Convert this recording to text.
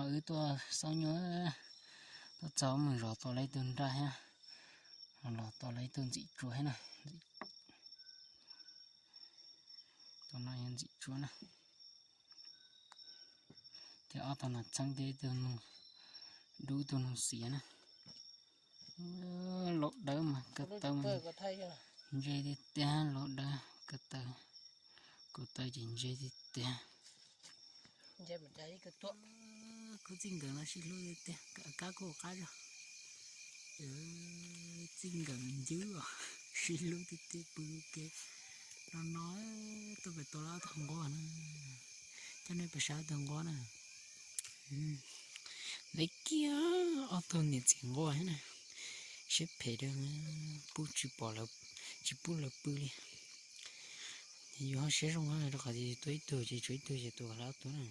Wb tuaj xauj nyuj, tuaj txog mus zov tau lawv ib tug nraj thiab, los tau lawv ib tug ntxim tsua thiab na. Tus no yog ntxim tsua na. Thiab ob tug nas txheeb thiab ib tug noog dub ib tug noog xiav na. Laus dawb mas ko taw mas ntse tiag tiag, laus dawb ko taw, ko taw ces ntse tiag tiag. Khub txij nkawm no sib hlub tiag tiag, kab kuj qab zog. Txij nkawm ncwb os, sib hlub tiag tiag pw ke. No no, tuaj pem tua ob tug nquab na, coj nej pem saib ob tug nquab na. Ntxim kiag, ob tug niam txiv nquab thiab na, siab phem dawb, pub tsis pom, tsis pub lawv pw li. Yus ho siab zoo rau qhov tias yus tua ib tug ces tshuav ib tug ces tua lawv ob tug na.